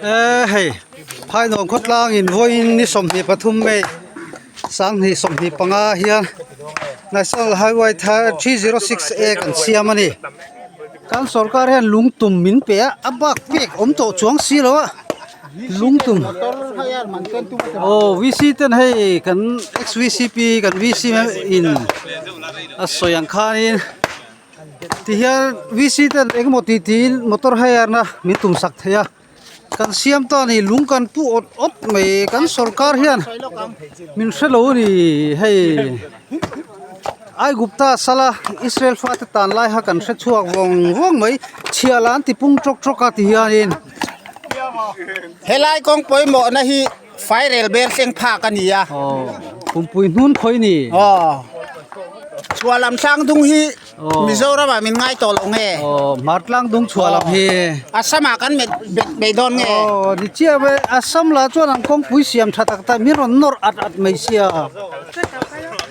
E hei phainuam khawtlang in vawiin ni 23 May 2025 hian National Highway 306 A kan siam a ni kan sorkar hian lungtum min pe a a bak pek awm tawh chuang si lo a lungtum aw V C ten hei kan ex V C P kan V C in a sawi ang khanin. Tihian VC ten engemaw tih tiin motor hire na min tum sak thei a kan siam ta a ni lung kan pu awt awt mai kan sorkar hian min hrelo a ni hei Aigupta sala Israel fate tan lai kha kan hre chhuak vawng vawng mai chhiah lah an ti pung tawk tawk a ti hianin. Helai kawng pawimawhna hi Fairel bel thleng phak a ni a. Aw, Pumpui hnun khawi ni. Aw, chhuah lam tlang dung hi Mizoram ah min ngai tawh lo nge? Aw, hmar tlang dung chhuah lam hi. Assam ah kan met bet mai dawn nge? Aw, ni chiah ve, Assam lah chuan an kawngpui siam tha tak tak min rawn nawr at at mai sia.